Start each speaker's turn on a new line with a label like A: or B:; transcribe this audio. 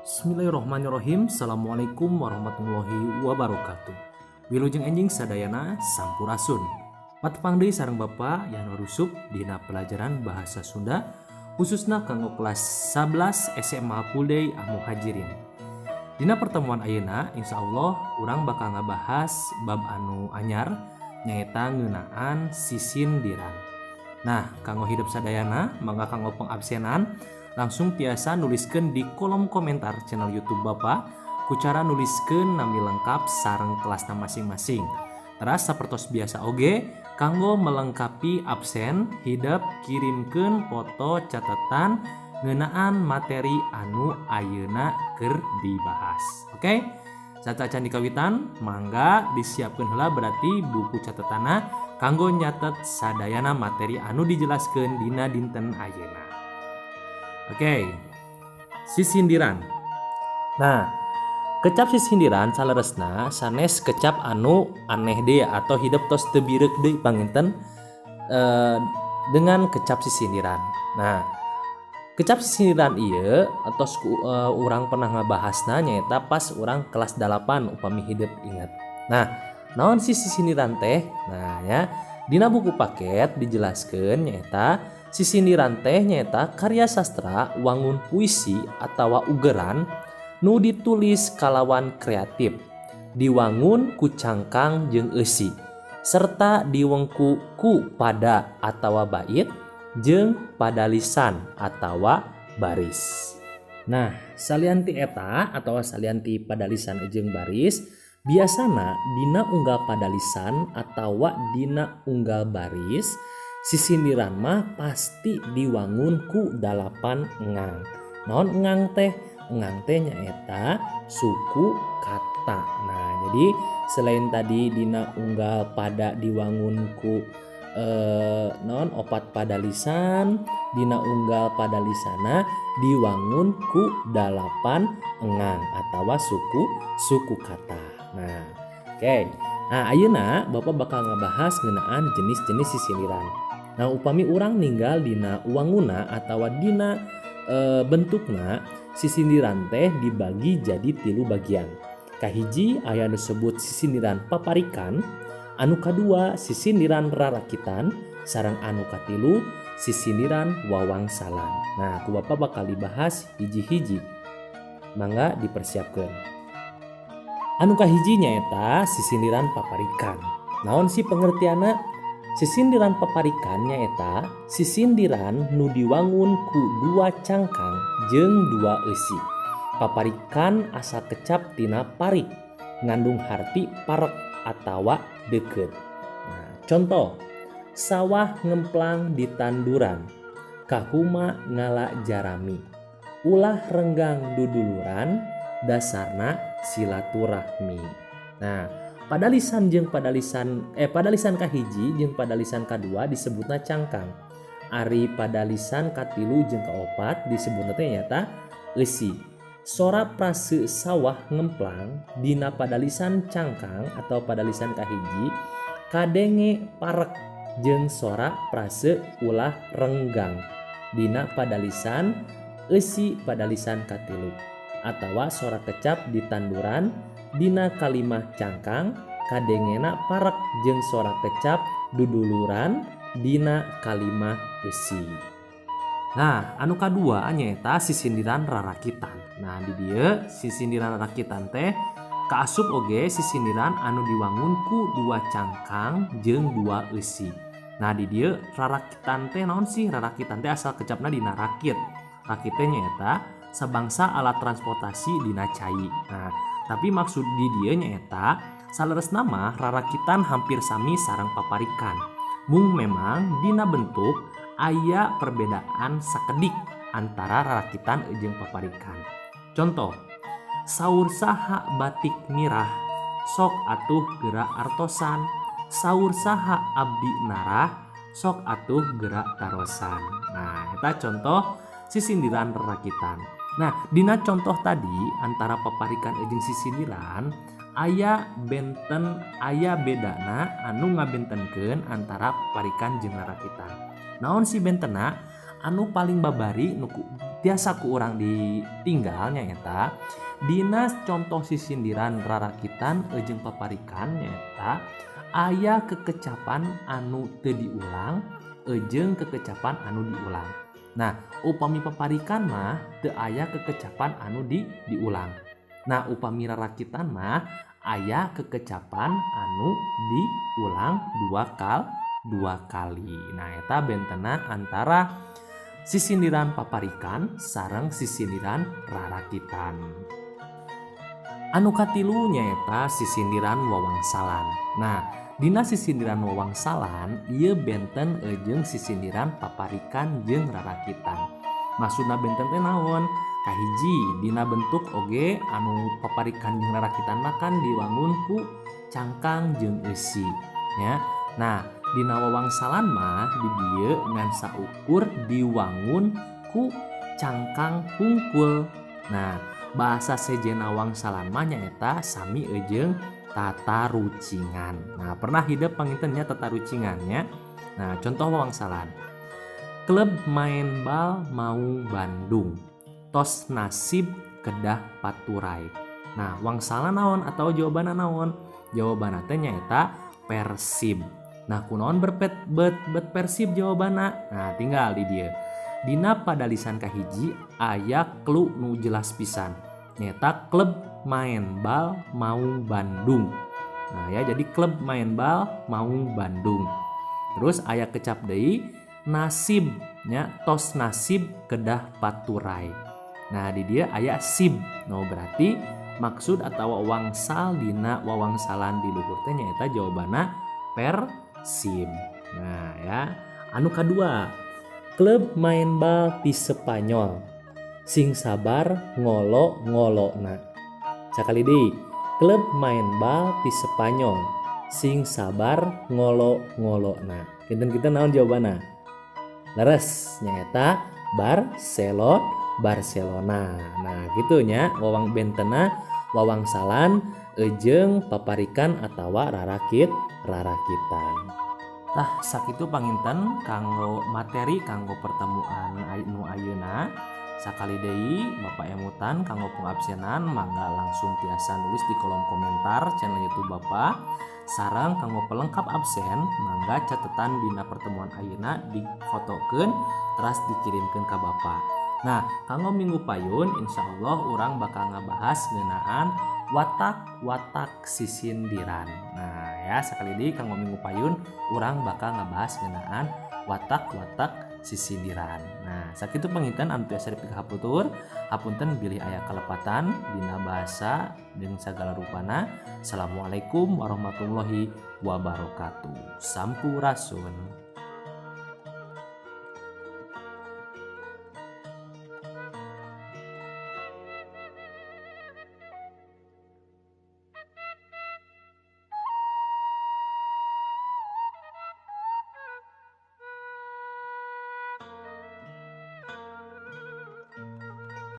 A: Bismillahirrahmanirrahim. Assalamualaikum warahmatullahi wabarakatuh. Wilujeng enjing sadayana, sampurasun. Patepang deui sareng Bapak Yanwar Rusup dina pelajaran bahasa Sunda, khususna kanggo kelas 11 SMA Full Al Muhajirin. Dina pertemuan ayeuna, insya Allah urang bakal ngabahas bab anu anyar, nyaeta ngeunaan sisindiran. Nah, kanggo hidep sadayana, mangga kanggo pengabsenan langsung tiasa nuliskeun di kolom komentar channel YouTube Bapak ku cara nuliskeun nami lengkap sareng kelasna masing-masing. Teras sapertos biasa oge, kanggo melengkapi absen, hidep kirimkeun foto catatan ngeunaan materi anu ayeuna keur dibahas. Oke? Sateuacan dikawitan, mangga disiapkeun heula berarti buku catatanna kanggo nyatet sadayana materi anu dijelaskeun dina dinten ayeuna. Oke. Sisindiran. Nah, kecap sisindiran saleresna sanes kecap anu aneh deui atau hidep tos teu bireuk deui panginten dengan kecap sisindiran. Nah, kecap sisindiran ieu atos urang pernah ngabahasna, nyaeta pas urang kelas 8, upami hidep ingat. Nah, naon sih sisindiran teh? Nah ya, dina buku paket dijelaskeun nyaeta sisindiran teh nyaeta karya sastra wangun puisi atawa ugeran nu ditulis kalawan kreatif, diwangun ku cangkang jeung eusi, serta diwengku ku pada atawa bait jeung padalisan atawa baris. Nah, salian ti eta atawa salian ti padalisan jeung baris, biasana dina unggal padalisan atawa dina unggal baris sisindiran mah pasti diwangun ku dalapan engang. Naon engang teh? Engang teh nyaeta suku kata. Nah, jadi selain tadi dina unggal pada diwangun ku naon, opat padalisan, dina unggal padalisana diwangun ku dalapan engang atau suku suku kata. Nah, oke. Okay. Nah, ayeuna Bapak bakal ngebahas ngeunaan jenis-jenis sisindiran. Nah, upami urang ninggal dina wanguna atau dina bentukna, sisindiran teh dibagi jadi tilu bagian. Kahiji aya nu disebut sisindiran paparikan, anu kadua sisindiran rarakitan, sareng anu katilu sisindiran wawangsalan. Nah, ku Bapak bakal dibahas hiji-hiji. Mangga dipersiapkan. Anu kahiji nyaeta sisindiran paparikan. Naon sih pengertianna? Sisindiran paparikan nyaeta sisindiran nu diwangun ku dua cangkang jeung dua eusi. Paparikan asal kecap tina parik, ngandung harti parek atawa deket. Nah, contoh, sawah ngemplang di tanduran, kahuma ngala jarami, ulah renggang duduluran, dasarna silaturahmi. Nah, padalisan jeung padalisan padalisan kahiji jeung padalisan kadua disebutna cangkang. Ari padalisan katilu jeung kaopat disebutna teh nyaeta eusi. Sora prase sawah ngemplang dina padalisan cangkang atau padalisan kahiji kadenge parek jeung sora prase ulah renggang dina padalisan eusi padalisan katilu, atawa sora kecap di tanduran dina kalimah cangkang kadengena parek jeung sora kecap duduluran dina kalimah eusi. Nah, anu kadua nyaeta sisindiran rarakitan. Nah, di dieu sisindiran rarakitan teh kaasup oge sisindiran anu diwangun ku dua cangkang jeung dua eusi. Nah, di dieu rarakitan teh naon sih? Rarakitan teh asal kecapna dina rakit. Rakit teh nyaeta sabangsa alat transportasi dina cai. Nah, tapi maksud di dieu nyaeta saleresna mah rarakitan hampir sami sareng paparikan. Mung memang dina bentuk aya perbedaan sakedik antara rarakitan jeung paparikan. Contoh, saur saha batik mirah, sok atuh geura artosan. Saur saha abdi narah, sok atuh geura tarosan. Nah, eta contoh sisindiran rarakitan. Nah, dina contoh tadi antara paparikan jeung sisindiran aya benten, aya bedana anu ngabentenkeun antara paparikan jeung rarakitan. Naon sih bentena? Anu paling babari nu tiasa ku urang ditinggal nyaeta dina contoh sisindiran rarakitan jeung paparikan nyaeta aya kekecapan anu teu diulang jeung kekecapan anu diulang. Nah, upami paparikan mah teu aya kekecapan anu diulang. Nah, upami rarakitan mah aya kekecapan anu diulang dua kali. Nah, eta bentena antara sisindiran paparikan sareng sisindiran rarakitan. Anu katilu nyaeta sisindiran wawangsalan. Nah, dina sisindiran wawangsalan ieu benten jeung sisindiran paparikan jeung rarakitan. Maksudna benten teh naon? Kahiji dina bentuk oge anu paparikan jeung rarakitan mah kan diwangun ku cangkang jeung eusi nya. Nah, dina wawangsalan mah di dieu ngan saukur diwangun ku cangkang hungkul. Nah, bahasa sejena wangsalan mah nyaeta sami jeung tatarucingan. Nah, pernah hidup panginten nya tatarucingan nya. Nah, contoh wawangsalan. Klub main bal Maung Bandung. Tos nasib kedah paturai. Nah, wangsalan naon atau jawabanna naon? Jawabanna teh nyaeta Persib. Nah, kunaon bet Persib jawabanna? Nah, tinggal di dieu. Dina padalisan kahiji aya klu nu jelas pisan. Nyaeta klub main bal Maung Bandung. Nah, ya jadi klub main bal Maung Bandung. Terus aya kecap deui nasib nya tos nasib kedah paturai. Nah, di dieu aya sib. No berarti maksud atau wangsal dina wawangsalan di luhur teh nyaeta jawabanna Persib. Nah, ya. Anu kadua, klub main bal ti Spanyol. Sing sabar ngolo-ngolona. Sakali deui, klub main bal ti Spanyol. Sing sabar ngolo-ngolona. Kinten-kinten naon jawabanna? Leres nyaeta Barcelona. Nah, gitu nya wawang bentena wawangsalan jeung paparikan atawa rarakitan. Tah sakitu panginten kanggo materi kanggo pertemuan nu ayeuna. Sakali deui Bapak emutan kanggo pengabsenan mangga langsung tiasa nulis di kolom komentar channel YouTube Bapak. Sareng kanggo pelengkap absen mangga catatan dina pertemuan ayeuna difotokeun teras dikirimkeun ka Bapak. Nah, kanggo minggu payun insyaallah urang bakal ngabahas ngeunaan watak-watak sisindiran. Nah, ya sakali deui kanggo minggu payun urang bakal ngabahas ngeunaan watak-watak sisindiran. Nah, sakitu panginten anu tiasa dipikahaputur. Hapunten bilih aya kalepatan dina bahasa jeung sagala rupana. Assalamualaikum warahmatullahi wabarakatuh. Sampurasun.